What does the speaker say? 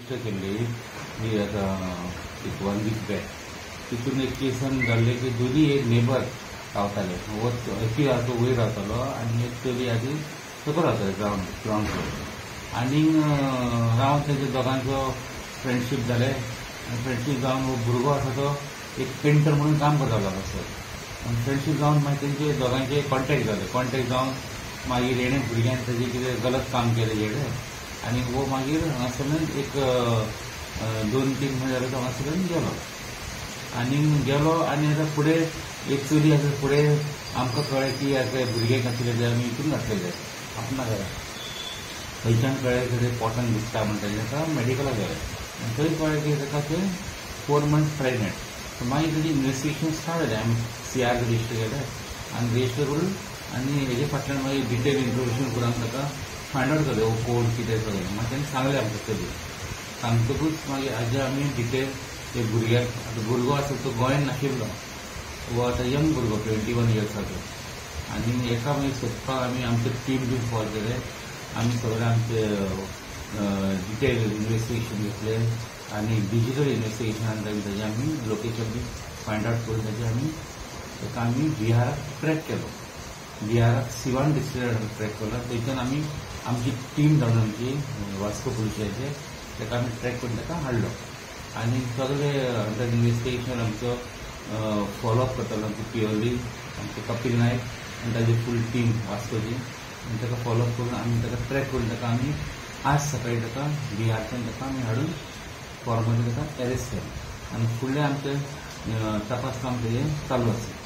Register केल्ली ही आतां एक 1 वीक बॅक. तितून एक केसान जाल्ले की दोनी एक नेबर रावताले, हो एकटी आसा तो वयर रावतालो आनी एक चली आदी सकयल रावताले ग्रावंड फ्लोर. आनी रावन तेंच्या दोगांचो फ्रेंडशीप जालें आनी फ्रेंडशीप जावन हो भुरगो आसा तो एक पेंटर म्हणून काम करतालो हांगासर. आनी फ्रेंडशीप जावन मागीर तेंचे दोगांचे कॉन्टेक्ट जाले. कॉन्टेक्ट जावन मागीर हेणें भुरग्यान तेजें कितें गलत काम केलें हेणें आनी हो मागीर हांगासरल्यान एक 2-3 म्हयने जाले तो हांगासरल्यान गेलो आनी गेलो. आनी आतां फुडें एक चली आसा, फुडें आमकां कळ्ळें की आतां भुरग्यांक आशिल्ले ते आमी हितून घातलेले आपणा घरा, थंयच्यान कळ्ळें की ते पोटान दुखता म्हणटा ताका मेडिकलाक गेलें आनी थंय कळ्ळें की ताका ते 4 मंथ्स प्रेग्नंट. मागीर तेजी इन्वेस्टिगेशन स्टार्ट जालें. आमी CR register केलें आनी रजिस्टर करून आनी हेजे फाटल्यान मागीर डिटेल इन्फॉर्मेशन करून आमी ताका फायंड आवट केलें, हो कोण कितें सगळें. मागीर ताणें सांगलें आमकां चली. सांगतकूच मागीर हाजे आमी डिटेल ते भुरग्याक, आतां भुरगो आसा तो गोंयान नाशिल्लो, हो आतां यंग भुरगो 21 इयर्साचो. आनी हेका मागीर सोदपाक आमी आमचे टीम बीन फॉल केले. आमी सगळे आमचे डिटेल इन्वेस्टिगेशन घेतले आनी डिजिटल इन्वेस्टिगेशनान ताजें आमी लोकेशन बी फायंड आवट करून ताजें आमी ताका आमी बिहाराक ट्रॅक केलो. बिहाराक सिवान डिस्ट्रिक्टाक ट्रॅक केलो. थंयच्यान आमी आमची टीम धाडून आमची वास्को पुलिसांचे ताका आमी ट्रॅक करून ताका हाडलो. आनी सगळे अंडर इन्वेस्टिगेशन आमचो फॉलोअप करतालो आमची पिओली, आमचे कपिल नायक आनी ताजी फूल टीम वास्कोची. आनी ताका फॉलोअप करून आमी ताका ट्रॅक करून ताका आमी आज सकाळी ताका बिहारच्यान ताका आमी हाडून फॉर्मली ताका एरेस्ट केलो. आनी फुडलें आमचें तपास काम तेजें चालू आसा.